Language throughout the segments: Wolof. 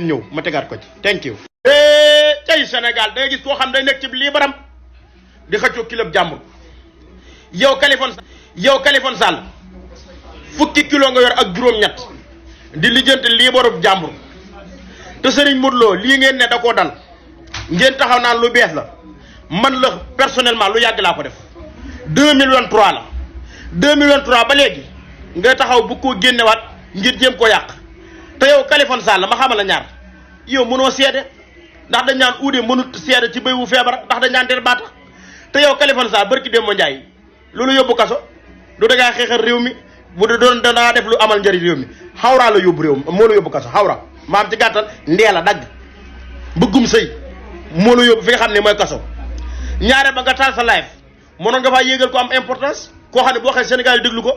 ñëw ma tegaat ko ci thank you. tey Sénégal day gis koo xam day nekk ci lii baram di xëccoo kilo jàmbur yow Kaliphone Sall fukki kilo nga yor ak juróom-ñett di lijjanti lii barub jàmbur te Serigne Modou Lo lii ngeen ne da koo dal ngeen taxaw naan lu bees la man la personnellement lu yàgg laa ko def 2023 la 2023 ba léegi nga taxaw bu ko génnewaat ngir jéem ko yàq te yow Kaliphone Sall ma xamal la ñaar yow mënoo seede ndax dañ naan uude mënut seede ci béy wu feebar ndax dañ naan der baata te yow Kaliphone Sall barki Demba Ndiaye loolu yóbbu kaso du dangaa xeexal réew mi bu doon dangaa def lu amal njëriñ réew mi xawraa la yóbbu réew mi moo la yóbbu kaso xawra maam ci gàttal ndee la dagg bëggum sëy moo la yóbbu fi nga xam ne mooy kaso ñaare ba nga taal sa live mënoon nga faa yéegal ko am importance koo xam ne bu waxee Sénégal yi déglu ko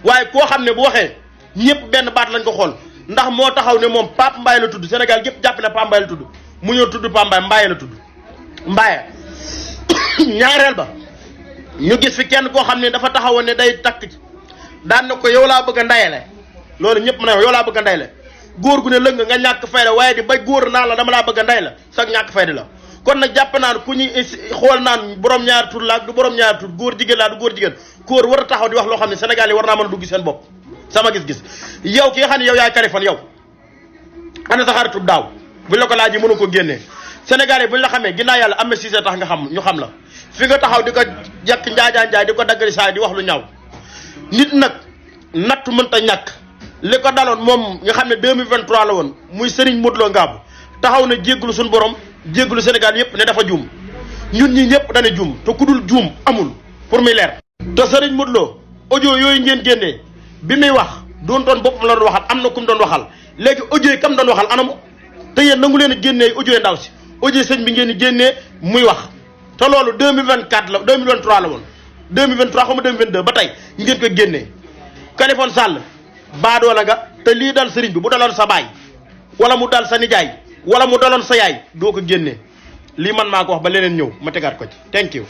waaye koo xam ne bu waxee ñëpp benn baat lañ ko xool ndax moo taxaw ne moom Pape Mbaye la tudd Sénégal yëpp jàpp ne Pape Mbaye la tudd mu ñëw tudd Pape Mbaye la tudd Mbaye ñaareel ba ñu gis fi kenn koo xam ne dafa taxawoon ne day takk daan na ko yow laa bëgg a ndayele loolu ñëpp na yow laa bëgg a ndayele góor gu ne lëng nga ñàkk fayda waaye di ba góor naa la dama laa bëgg a nday la sax ñàkk fayda la kon nag jàpp naan ku ñuy xool naan borom ñaari tur la ak du borom ñaari tur góor jigéen laa du góor jigéen góor war a taxaw di wax loo xam ne Sénégal yi war naa mën a dugg seen bopp sama gis-gis yow ki nga xam ne yow yaay Kaliphone yow ana sa xaritub daaw buñ la ko laaj yi mënu ko génnee Sénégal yi buñ la xamee ginnaaw yàlla am na Cissé tax nga xam ñu xam la fi nga taxaw di ko jekk njaajaan di ko daggali saa di wax lu ñaaw nit nag nattu mënta ñàkk li ko daloon moom nga xam ne 2023 la woon muy Serigne Modou Lo Ngabou taxaw na jégglu suñu borom jégglu Sénégal yëpp ne dafa juum ñun ñi ñëpp dana juum te ku dul juum amul pour muy leer te Serigne Modou Lo audio yooyu ngeen génnee bi muy wax doon boppam la doon waxal am na ku mu doon waxal léegi audio yi kam doon waxal anamu te yéen nangu leen a génnee audio yi ndaw si audio sëñ bi ngeen di génnee muy wax te loolu 2024 la 2023 la woon 2023 xaw ma 2022 ba tey ngeen ko génnee Kaliphone Sall baadoo la nga te lii dal sëriñ bi bu daloon sa baay wala mu dal sa nijaay wala mu daloon sa yaay doo ko génnee lii man maa ko wax ba leneen ñëw ma tegaat ko ci thank you